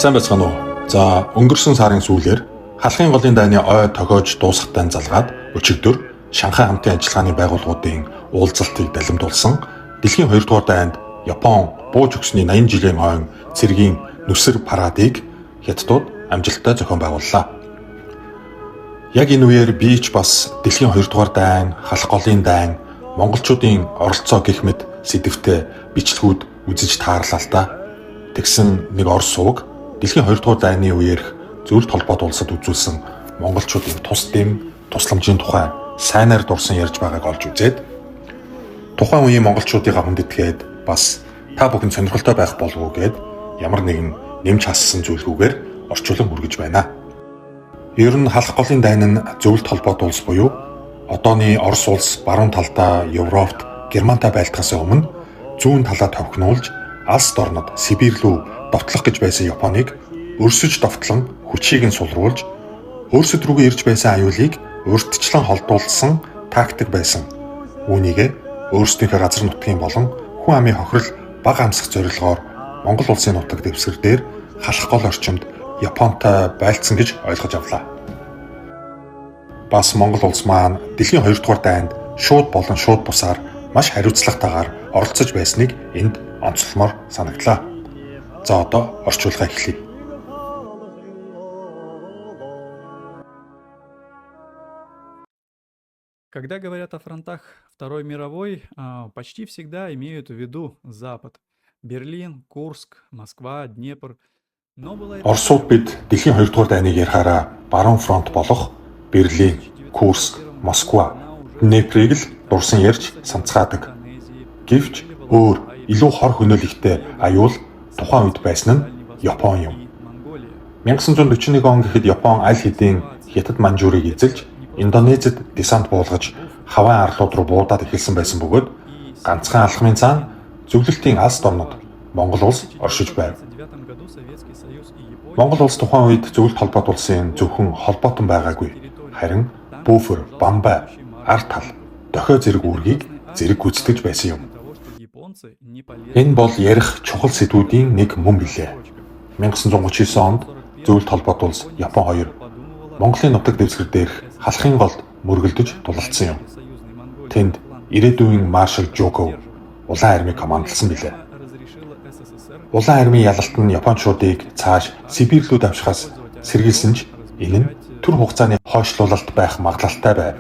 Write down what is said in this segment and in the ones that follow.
Сайн байцгаана уу? За, өнгөрсөн сарын сүүлээр Халахын голын дайны ой тохиож дуусахтай залгаад өчигдөр Шанхай хамтын ажиллагааны байгууллагуудын уулзалтыг далимдуулсан дэлхийн 2 дугаар дайнд Япон бууж өгсөний 80 жилийн ойн цэргийн нүсэр парадыг Хятадууд амжилттай зохион байгууллаа. Яг энэ үеэр би ч бас дэлхийн 2 дугаар дайн, Халах голын дайн, монголчуудын оролцоо гэх мэт сэдэвтэй бичлэгүүд үзэж таарлаа л да. Тэгсэн нэг Орос суваг дэлхийн 2 дугаар дайны үеэрх зөвлөлт холбоот улсад үзүүлсэн монголчуудын тус дэм тусламжийн тухай сайнаар дурсан ярьж байгааг олж үзээд тухайн үеийн монголчуудыгаа хүндэтгээд бас та бүхэн сонирхолтой байх болов уу гэд ямар нэгэн нэмж хассан зүйлгүйгээр орчуулан хүргэж байна. Ер нь Халах голын дайн нь зөвлөлт холбоот улс буюу одооны Орос улс баруун талдаа Европт Германтай байлдахаас өмнө зүүн талаа товхнуулж алс дорнод Сибирь рүү довтлох гэж байсан Японыг өрсөж довтлон хүчийг нь сулруулж өөрсөд рүүгээ ирж байсан аюулыг урьдчилан холдуулсан тактик байсан. Үүнийгээ өөрсдийнхөө газар нутгийн болон хүн амын хохирол бага амсах зорилгоор Монгол улсын нутаг дэвсгэр дээр Халах гол орчимд Японтой байлдсан гэж ойлгож авлаа. Бас Монгол улс маань дэлхийн 2 дугаар дайнд шууд болон шууд бусаар маш хариуцлагатайгаар оролцож байсныг энд онцлмоор санагдлаа. За, одоо орчуулгаа эхлэе. Когда говорят о фронтах Второй мировой, почти всегда имеют в виду Запад. Берлин, Курск, Москва, Днепр. Но была и Оросууд бид дэлхийн 2 дугаар дайныг ярихаараа баруун фронт болох Берлин, Курск, Москва, Днеприйг л дурсан ярьж самцгаадаг. Гэвч өөр илүү хор хөнөөлөгтэй аюул тухайн үед байсан нь Япон юм. 1941 он гэхэд Япон аль хэдийн Хятад Манжуурыг эзэлж, Индонезид десант буулгаж, Хавай арлууд руу буудаад эхэлсэн байсан бөгөөд ганцхан алхмын цаана зөвлөлтийн алс дорнод Монгол улс оршиж байв. Монгол улс тухайн үед зөвлөлт холбоот улсын зөвхөн холбоотон байгаагүй. Харин буфер, бамбай, ар тал, дохио зэрэг үүргийг зэрэг гүйцэтгэж байсан юм. Энэ бол ярих чухал сэдвүүдийн нэг мөн билээ. 1939 онд зөвлөлт холбоот улс Япон хоёр Монголын нутаг дэвсгэр дээрх Халахын голд мөргөлдөж тулалдсан юм. Тэнд ирээдүйн маршал Жуков улаан армийг командалсан билээ. Улаан армийн ялалт нь японочдыг цааш Сибирь рүү давшихаас сэргийлсэн ч энэ нь төр хугацааны хойшлуулалт байх магадлалтай байв.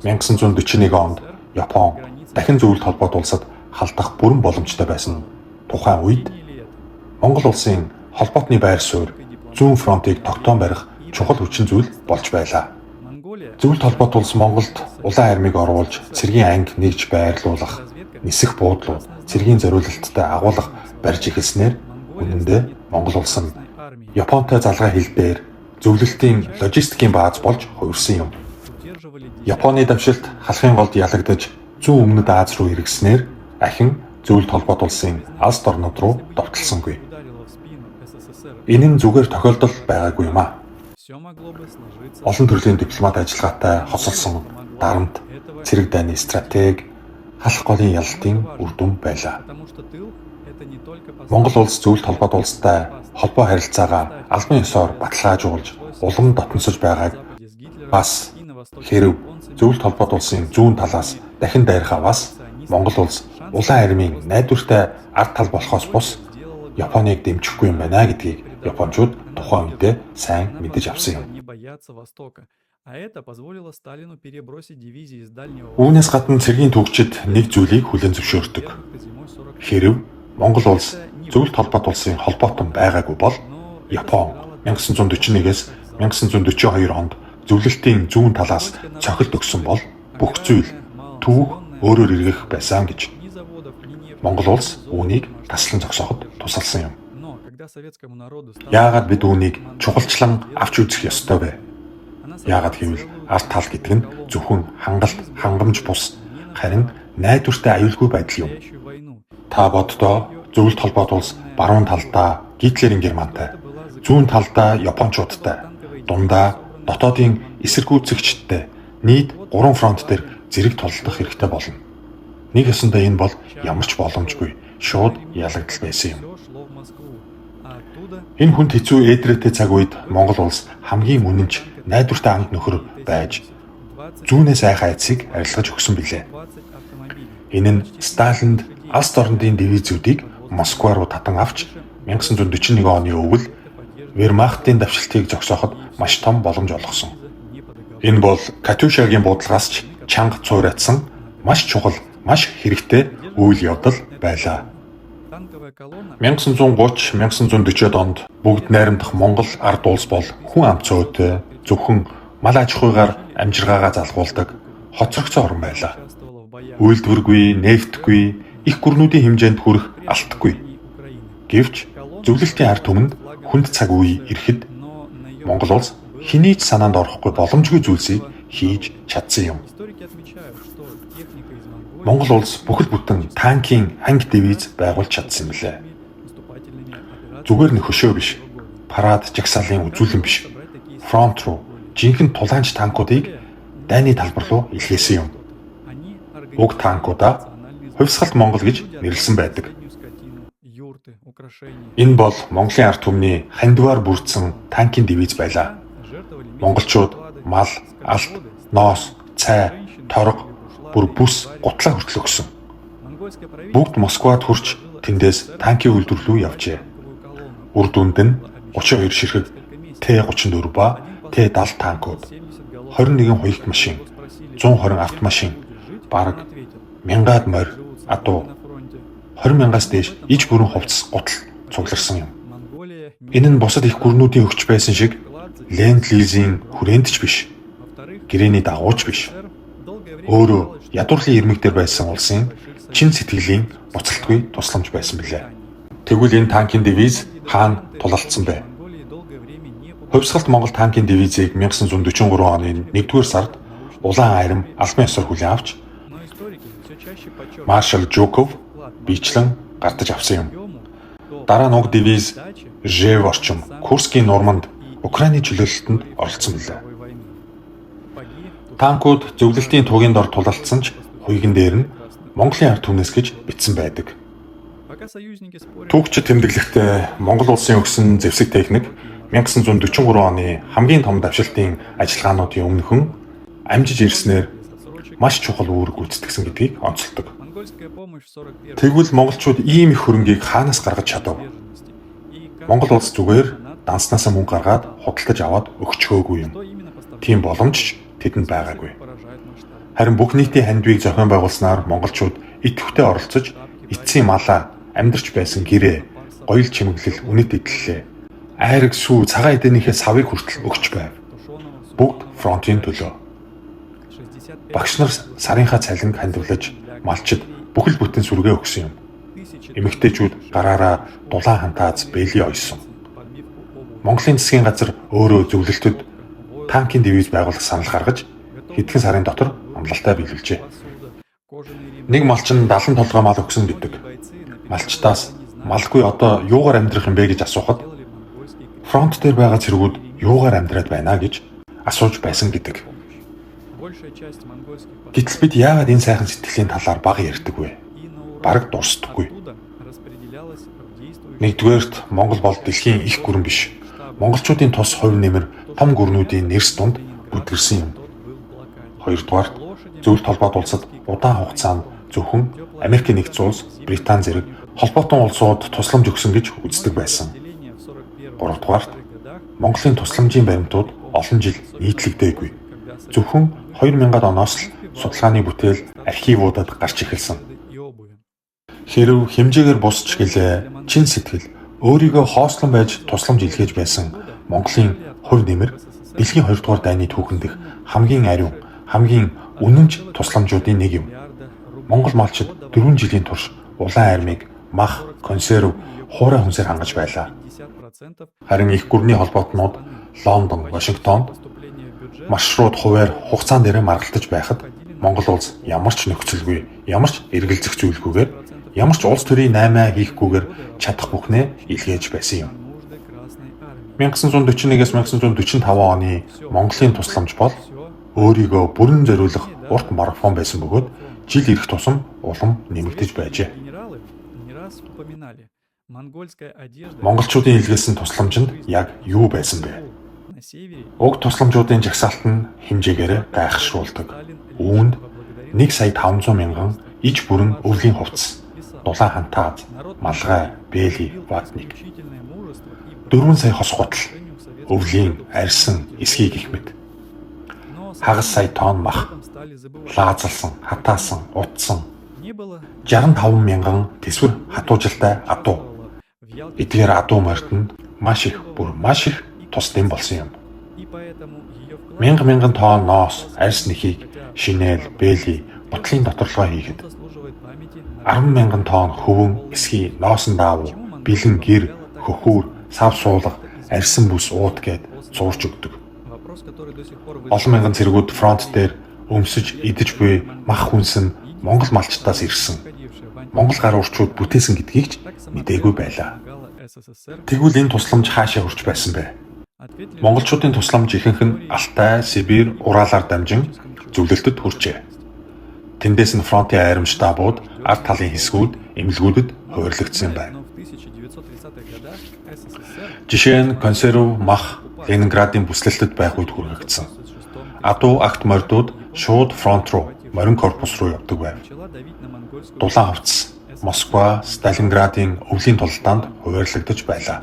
1941 онд Япон дахин зөвлөлт холбоот улсад халдах бүрэн боломжтой байсан. Тухайн үед Монгол улсын холбоотны байр суурь зүүн фронтыг тогтоон барих чухал хүчин зүйл болж байлаа. Зөвлөлт холбоот улс Монголд улаан армийг оруулж цэргийн анги нэгж байрлуулах, нисэх буудлууд, цэргийн зориулалттай агуулга барьж эхэлснээр үнэндээ Монгол улс нь Японтой залгаа хил дээр зөвлөлтийн логистикийн бааз болж хувирсан юм. Японы давшилт Халахын голд ялагдаж зүүн өмнөд Аз руу эргэснээр ахин зөвлөлт холбоот улсын алс дорнод руу довтлсонгүй. Энэ нь зүгээр тохиолдол байгаагүй юм аа. Олон төрлийн дипломат ажиллагаатай хосолсон дарамт, цэрэг дайны стратеги, Халах голын ялалтын үр дүн байлаа. Монгол улс зөвлөлт холбоот улстай холбоо харилцаагаа албан ёсоор баталгаажуулж улам дотносож байгааг бас хэрв зөвлөлт холбоот улсын зүүн талаас дахин дайрах аваас Монгол улс улаан армийн найдвартай ард тал болохоос бус Японыг дэмжихгүй юм байна гэдгийг японочууд тухайн үедээ сайн мэдэж авсан юм. Үүнээс гадна цэргийн түүхчид нэг зүйлийг хүлээн зөвшөөрдөг. Хэрв Монгол улс зөвлөлт холбоот улсын холбоотон байгаагүй бол Япон 1941-ээс 1942 онд зөвлөлтийн зүүн талаас цохилт өгсөн бол бүх зүйл түүх өөрөөр эргэх байсан гэж. Монгол улс үүнийг таслан зогсооход тусалсан юм. Яагаад бид үүнийг чухалчлан авч үзэх ёстой вэ? Яагаад гэвэл ард тал гэдэг нь зөвхөн хангалт, хангамж бус харин найдвартай аюулгүй байдал юм. Та боддоо, зөвлөлт холбоот улс баруун талдаа Гитлерийн Германтай, зүүн талдаа Япончуудтай, дундаа дотоодын эсэргүүцэгчдтэй нийт 3 фронт дээр зэрэг тулалдах хэрэгтэй болно. Нэг ёсондоо энэ бол ямар ч боломжгүй шууд ялагдал байсан юм. Энэ хүнд хэцүү ээдрээтэй цаг үед Монгол улс хамгийн үнэнч, найдвартай амт нөхөр байж зүүнээс айх айдсыг арилгаж өгсөн билээ. Энэ нь Сталинд алс дорнодын дивизүүдийг Москва руу татан авч 1941 оны өвөл Вермахтын давшилтыг зогсооход маш том боломж олгосон. Энэ бол Катюшагийн буудлагаас ч чанга цуураадсан маш чухал, маш хэрэгтэй үйл явдал байлаа. 1930-1940-од онд бүгд найрамдах Монгол ард улс бол хүн ам цөөтэй, зөвхөн мал аж ахуйгаар амжиргаагаа залгуулдаг хоцрогдсон орн байлаа. Үйлдвэргүй, нефтгүй, их гүрнүүдийн хэмжээнд хүрэх алтгүй. Гэвч зөвлөлтийн ард түмэнд хүнд цаг үе ирэхэд Монгол улс хэний ч санаанд орохгүй боломжгүй зүйлсийг хийж чадсан юм. Монгол улс бүхэл бүтэн танкийн анги дивиз байгуулж чадсан юм лээ. Зүгээр нэг хөшөө биш, парад жагсаалын үзүүлэн биш. Фронт руу жинхэнэ тулаанч танкуудыг дайны талбар руу илгээсэн юм. Уг танкуудаа Хувьсгалт Монгол гэж нэрлэсэн байдаг. Энэ бол Монголын ард түмний хандиваар бүрдсэн танкийн дивиз байлаа. Монголчууд мал, алт, ноос, цай, торго, бүр бүс гутлаа хүртэл өгсөн. Бүгд Москвад хүрч тэндээс танкийн үйлдвэр рүү явжээ. Үр дүнд нь 32 ширхэг Т-34 ба Т-70 танкууд, 21 хуягт машин, 120 автомашин, бараг мянгаад морь, адуу, 20 мянгаас дээш иж бүрэн хувцас гутал цугларсан юм. Энэ нь бусад их гүрнүүдийн өгч байсан шиг ленд-лизийн хүрээнд ч биш, гэрээний дагуу ч биш. Өөрөө ядуурлын ирмэг дээр байсан улсын чин сэтгэлийн буцалтгүй тусламж байсан билээ. Тэгвэл энэ танкийн дивиз хаана тулалдсан бэ? Хувьсгалт Монгол танкийн дивизийг 1943 оны 1-р сард улаан арим албан ёсоор хүлээн авч маршал Жуков биечлэн гардаж авсан юм. Дараа нь уг дивиз Ржев орчим, Курскийн нурманд, Украины чөлөөлөлтөнд оролцсон билээ. Танкууд зөвлөлтийн тугийн дор тулалдсан ч хуйган дээр нь Монголын ард түмнээс гэж бичсэн байдаг. Түүхчид тэмдэглэхдээ Монгол улсын өгсөн зэвсэг техник 1943 оны хамгийн том давшилтын ажиллагаануудын өмнөхөн амжиж ирснээр маш чухал үүрэг гүйцэтгэсэн гэдгийг онцолдог. Тэгвэл монголчууд ийм их хөрөнгийг хаанаас гаргаж чадав? Монгол улс зүгээр данснаасаа мөнгө гаргаад худалдаж аваад өгчхөөгүй юм. Тийм боломж ч тэдэнд байгаагүй. Харин бүх нийтийн хандвийг зохион байгуулснаар монголчууд идэвхтэй оролцож эцсийн малаа, амьдарч байсан гэрээ, гоёл чимэглэл үнэт эдлэлээ. Айраг сүү цагаан эдэнийхээ савыг хүртэл өгч байв. Бүгд фронтын төлөө. Багш нар сарынхаа цалинг хандивлаж малчид бүхэл бүтэн сүргээ өгсөн юм. Эмэгтэйчүүд гараараа дулаан хантааз бэлий ойсон. Монголын засгийн газар өөрөө зөвлөлтөд танкийн дивиз байгуулах санал гаргаж хэдхэн сарын дотор амлалтаа биелүүлжээ. Нэг малчин 70 толгой мал өгсөн гэдэг. Малчдаас малгүй одоо юугаар амьдрах юм бэ гэж асуухад фронт дээр байгаа цэргүүд юугаар амьдраад байна гэж асууж байсан гэдэг. Гэтэл бид яагаад энэ сайхан сэтгэлийн талаар бага ярьдаг вэ? Бараг дурсдаггүй. Нэгдүгээрт Монгол бол дэлхийн их гүрэн биш. Монголчуудын тус хувь нэмэр том гүрнүүдийн нэрс дунд бүдгэрсэн юм. Хоёрдугаарт зөвлөлт холбоот улсад удаан хугацаанд зөвхөн Америкийн нэгдсэн улс, Британи зэрэг холбоотон улсууд тусламж өгсөн гэж үздэг байсан. Гуравдугаарт Монголын тусламжийн баримтууд олон жил нийтлэгдээгүй. Зөвхөн 2000-ад оноос л судалгааны бүтээл архивуудад гарч эхэлсэн. Хэрв хэмжээгээр бусч гэлээ чин сэтгэл өөрийгөө хоослон байж тусламж илгээж байсан Монголын хувь нэмэр дэлхийн 2 дугаар дайны түүхэн дэх хамгийн ариун, хамгийн үнэнч тусламжуудын нэг юм. Монгол малчид 4 жилийн турш улаан армийг мах, консерв, хуурай хүнсээр хангаж байлаа. Харин их гүрний холбоотнууд Лондон, Вашингтонд маршрут хуваар хугацаан дээрээ маргалтаж байхад Монгол улс ямар ч нөхцөлгүй, ямар ч эргэлзэх зүйлгүйгээр, ямар ч улс төрийн наймаа хийхгүйгээр чадах бүхнээ илгээж байсан юм. 1941-ээс 1945 оны Монголын тусламж бол өөрийгөө бүрэн зориулах урт марафон байсан бөгөөд жил ирэх тусам улам нэмэгдэж байжээ. Монголчуудын илгээсэн тусламжинд яг юу байсан бэ? Уг тусламжуудын жагсаалт нь хэмжээгээр гайхшруулдаг. Үүнд 1 сая 500 мянган иж бүрэн өвлийн хувцас, дулаан хантааз, малгай, бэли, ватник, 4 сая хос гутал, өвлийн, арьсан, эсхий гэх мэт. Хагас сая тонн мах, лаазалсан, хатаасан, утсан, 65 мянган тэсвэр хатуужилтай адуу. Эдгээр адуу морьд маш их, бүр маш их тус дэм болсон юм. Мянга мянган тонн ноос, арьс нэхийг, шинээл, бэли, гутлын доторлогоо хийхэд 10 мянган тонн хөвөн, эсхий, ноосон даавуу, бэлэн гэр, хөхүүр, сав суулга, арьсан бүс уут гээд зуурч өгдөг. Олон мянган цэргүүд фронт дээр өмсөж идэж буй мах хүнс нь Монгол малчдаас ирсэн. Монгол гар урчууд бүтээсэн гэдгийг ч мдээгүй байлаа. Тэгвэл энэ тусламж хаашаа хүрч байсан бэ? Монголчуудын тусламж ихэнх нь Алтай, Сибирь, Уралаар дамжин зөвлөлтөд хүрчээ. Тэндээс нь фронтын айрам штабууд, ард талын хэсгүүд, эмнэлгүүдэд хуваарлагдсан байна. Жишээ нь консерв, мах Ленинградын бүслэлтэд байх үед хүргэгдсэн. Адуу агт морьдууд шууд фронт руу, морин корпус руу явдаг байв. Дулаан хувцас Москва, Сталинградын өвлийн тулалдаанд хуваарлагдаж байлаа.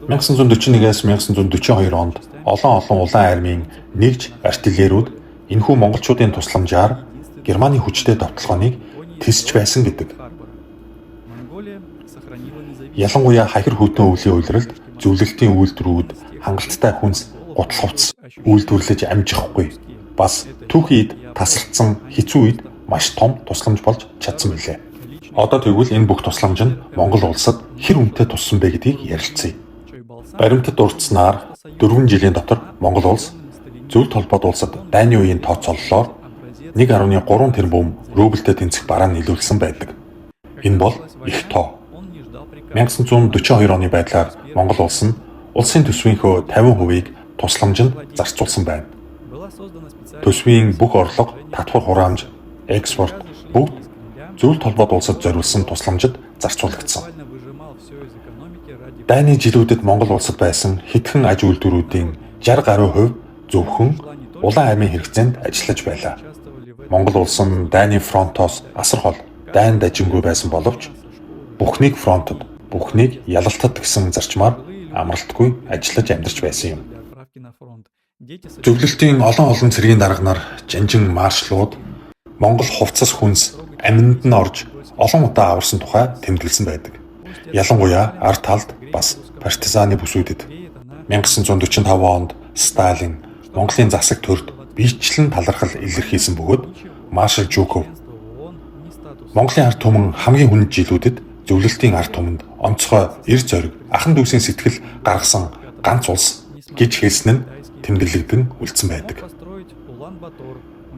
1941-ээс 1942 онд олон олон улаан армийн нэгж артиллериуд энэхүү монголчуудын тусламжаар Германы хүчтэй довтолгооныг тисч байсан гэдэг. Ялангуяа хахир хүйтэн өвлийн улиралд зөвлөлтийн үйлдвэрүүд хангалттай хүнс, гутал хувцас үйлдвэрлэж амжихгүй. Бас түүхийн эд тасалдсан хэцүү үед маш том тусламж болж чадсан билээ. Одоо тэгвэл энэ бүх тусламж нь Монгол улсад хэр үнэтэй туссан бэ гэдгийг ярилцъя. Баримтат дурдсанаар 4 жилийн дотор Монгол улс зөвлөлт холбоот улсад дайны үеийн тооцооллоор 1.3 тэрбум рубльтэй тэнцэх бараа нийлүүлсэн байдаг. Энэ бол их тоо. 1942 оны байдлаар Монгол улс нь улсын төсвийнхөө 50%-ийг тусламжинд зарцуулсан байна. Төсвийн бүх орлого, татвар хураамж, экспорт бүгд зөвлөлт холбоот улсад зориулсан тусламжид зарцуулагдсан. Дайны жилүүдэд Монгол улсад байсан хэдхэн аж үйлдвэрүүдийн 60 гаруй хувь зөвхөн улаан армийн хэрэгцээнд ажиллаж байлаа. Монгол улс нь дайны фронтоос асар хол дайн дажингүй байсан боловч бүхнийг фронтод, бүхнийг ялалтад гэсэн зарчмаар амралтгүй ажиллаж амьдарч байсан юм. Зөвлөлтийн олон олон цэргийн дарга нар, жанжин маршлууд Монгол хувцас хүнс аминд нь орж олон удаа аварсан тухай тэмдэглэсэн байдаг. Ялангуяа ард талд бас партизаны бүсүүдэд 1945 онд Сталин Монголын засаг төрд биечлэн талархал илэрхийлсэн бөгөөд маршал Жуков Монголын ард түмэн хамгийн хүнд жилүүдэд зөвлөлтийн ард түмэнд онцгой эр зориг, ахан дүүсийн сэтгэл гаргасан ганц улс гэж хэлсэн нь тэмдэглэгдэн үлдсэн байдаг.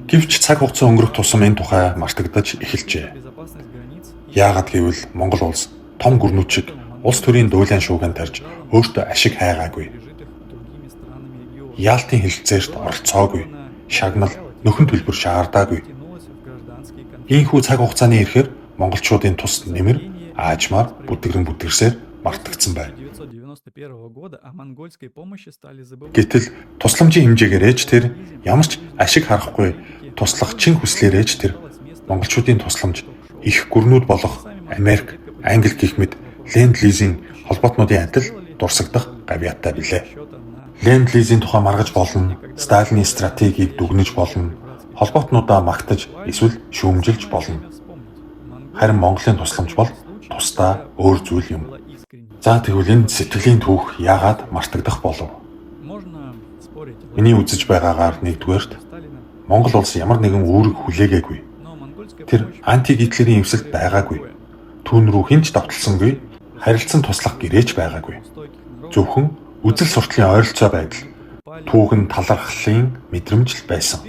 Гэвч цаг хугацаа өнгөрөх тусам энэ тухай мартагдаж эхэлжээ. Яагаад гэвэл Монгол улс том гүрнүүд шиг улс төрийн дуулаан шуугиан тарьж өөртөө ашиг хайгаагүй. Яалтын хэлэлцээрт оролцоогүй. Шагнал, нөхөн төлбөр шаардаагүй. Ийхүү цаг хугацааны ирэхээр монголчуудын тус нэмэр аажмаар бүдгэрэн бүдгэрсээр мартагдсан байна. Гэтэл тусламжийн хэмжээгээрээ ч тэр ямар ч ашиг харахгүй туслах чин хүслээрээ ч тэр монголчуудын тусламж их гүрнүүд болох Америк, Англи гэх мэт ленд лизийн холбоотнуудын адил дурсагдах гавьяатай билээ. Ленд лизийн тухай маргаж болно, Сталины стратегийг дүгнэж болно, холбоотнуудаа магтаж эсвэл шүүмжилж болно. Харин Монголын тусламж бол тусдаа өөр зүйл юм. За тэгвэл энэ сэтгэлийн түүх яагаад мартагдах болов? Миний үзэж байгаагаар нэгдүгээрт Монгол улс ямар нэгэн үүрэг хүлээгээгүй. Тэр анти-Гитлерийн эвсэлд байгаагүй. Түүн рүү хэн ч довтолсонгүй, харилцан туслах гэрээч байгаагүй. Зөвхөн үзэл суртлын ойролцоо байдал, түүхэн талархлын мэдрэмж л байсан.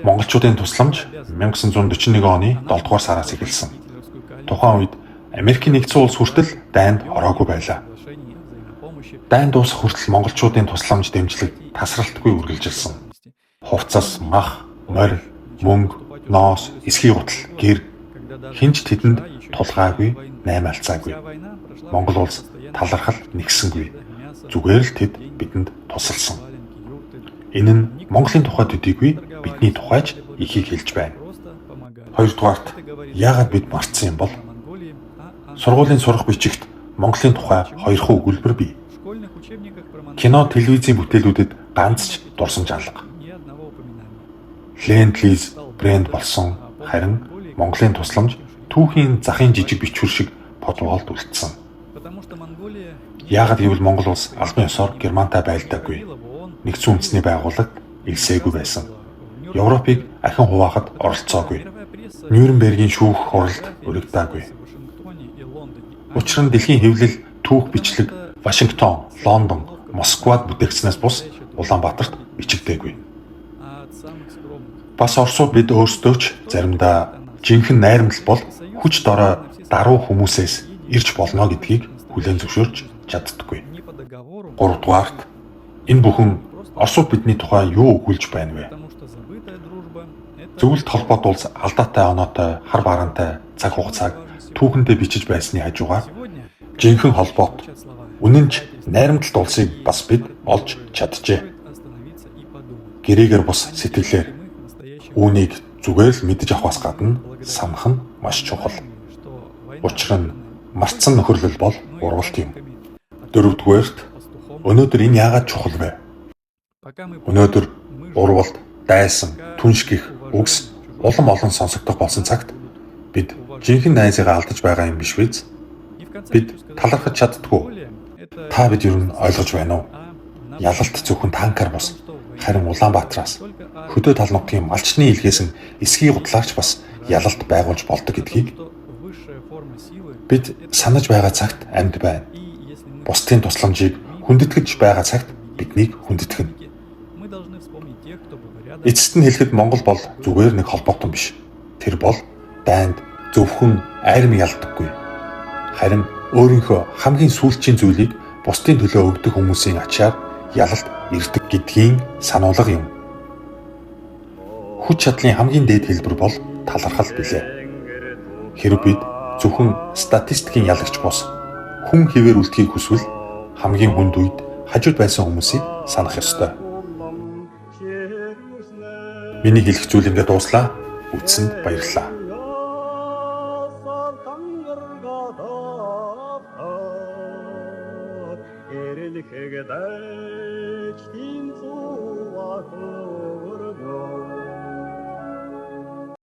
Монголчуудын тусламж 1941 оны 7 дугаар сараас эхэлсэн. Тухайн үед Америкийн нэгдсэн улс хүртэл дайнд ороогүй байлаа. Дайн дуусах хүртэл монголчуудын тусламж дэмжлэг тасралтгүй үргэлжилсэн. Хувцас, мах, морь, мөнгө, ноос, эсхий гутал, гэр хэн ч тэдэнд тулгаагүй, наймаалцаагүй. Монгол улс талархал нэгсэнгүй. Зүгээр л тэд бидэнд тусалсан. Энэ нь Монголын тухай төдийгүй бидний тухайч ихийг хэлж байна. Хоёрдугаарт, яагаад бид мартсан юм бол? Сургуулийн сурах бичигт Монголын тухай хоёрхан өгүүлбэр бий. Кино, телевизийн бүтээлүүдэд ганц ч дурсамж алга. Ленд-лиз брэнд болсон, харин Монголын тусламж түүхийн захын жижиг бичвэр шиг подволд үлдсэн. Яагаад гэвэл Монгол улс албан ёсоор Германтай байлдаагүй. Нэгдсэн үндэсний байгууллагад элсээгүй байсан. Европыг ахин хуваахад оролцоогүй. Нюрнбергийн шүүх хуралд уригдаагүй. Учир нь дэлхийн хэвлэл, түүх бичлэг Вашингтон, Лондон, Москвад бүтээгдсэнээс бус Улаанбаатарт бичигдээгүй. Бас Оросууд бид өөрсдөө ч заримдаа жинхэнэ найрамдал бол хүч дорой даруй хүмүүсээс ирж болно гэдгийг хүлээн зөвшөөрч чаддаггүй. Гуравдугаарт, энэ бүхэн Оросууд бидний тухай юу өгүүлж байна вэ? Зөвлөлт холбоот улс алдаатай оноотой, хар бараантай цаг хугацааг түүхэндээ бичиж байсны хажуугаар жинхэнэ холбоот, үнэн ч найрамдалт улсыг бас бид олж чаджээ. Гэрээгээр бус сэтгэлээр үүнийг зүгээр л мэдэж авахаас гадна санах нь маш чухал. Учир нь мартсан нөхөрлөл бол урвалт юм. Дөрөвдүгээрт, өнөөдөр энэ яагаад чухал вэ? Өнөөдөр урвалт, дайсан, түнш гэх үгс улам олон сонсогдох болсон цагт бид жинхэнэ найзыгаа алдаж байгаа юм биш биз? Бид талархаж чаддаггүй. Та бид ер нь ойлгож байна уу? Ялалт зөвхөн танкаар бус, харин Улаанбаатараас хөдөө тал нутгийн малчны илгээсэн эсхий гутлаарч бас ялалт байгуулж болдог гэдгийг бид санаж байгаа цагт амьд байна. Бусдын тусламжийг хүндэтгэж байгаа цагт биднийг хүндэтгэнэ. Эцэст нь хэлэхэд Монгол бол зүгээр нэг холбоотон биш. Тэр бол дайнд зөвхөн арми ялдаггүй. Харин өөрийнхөө хамгийн сүүлчийн зүйлийг бусдын төлөө өгдөг хүмүүсийн ачаар ялалт ирдэг гэдгийн сануулга юм. Хүч чадлын хамгийн дээд хэлбэр бол талархал билээ. Хэрэв бид зөвхөн статистикийн ялагч бус хүн хэвээр үлдэхийг хүсвэл хамгийн хүнд үед хажууд байсан хүмүүсийг санах ёстой. Миний хэлэх зүйл ингээд дууслаа. Үзсэнд баярлалаа.